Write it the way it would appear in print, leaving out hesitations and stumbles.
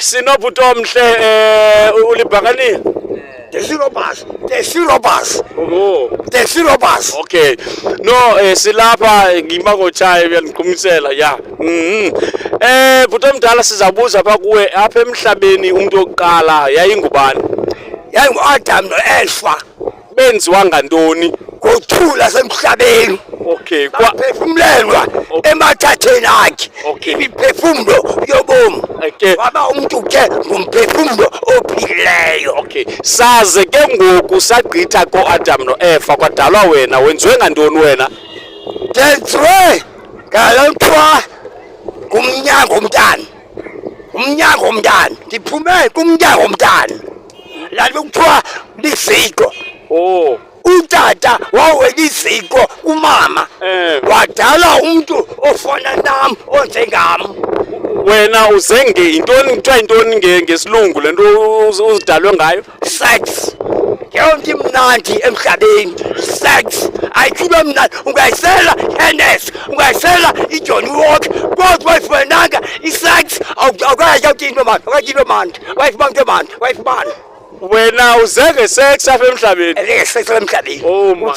Sinobhuti omhle, ulibhakaniya. Taxi robbers, taxi robbers, Oh. taxi robbers. Okay. No, silapha ngima ngotshaye uyandiqhumisela ya. Bhuti omdala, sizabuza pha kuwe apha emhlabeni, umuntu wokuqala yayingubani? YayinguAdam noEfa. Benziwa ngantoni? Ngothula semhlabeni. Okay. Kwa Baphefumlelwa emathatheni akhe imiphefumlo yobomi. Waba umntu ke ngumphefumlo ophilileyo. Okay. Saze ke ngoku sagqitha koAdam noEfa, kwadalwa wena, wenziwe ngantoni wena? Ndenziwe ngalo kuthiwa ngumnyango womntana, umnyango womntana. Ndiphume kumnyango womntana, laa nto kuthiwa liziko. Utata wawela iziko kumama, wadala umntu ofana nam, onjengam. Wena uze yintoni, kuthiwa yintoni ngesilungu le nto uzidalwe ngayo? Sex. Ngeyo nto imnandi emhlabeni, sex. Ayikho into emnandi. Ungayisela iHennessy, ungayisela iJohnnie Walker, kodwa wayifumananga isex, awukayitya into mani, awukayitya into mani, wayifumana into mani, wayifumana. Wena uze ngesex apha emhlabeni. Ngesex emhlabeni. Oh my.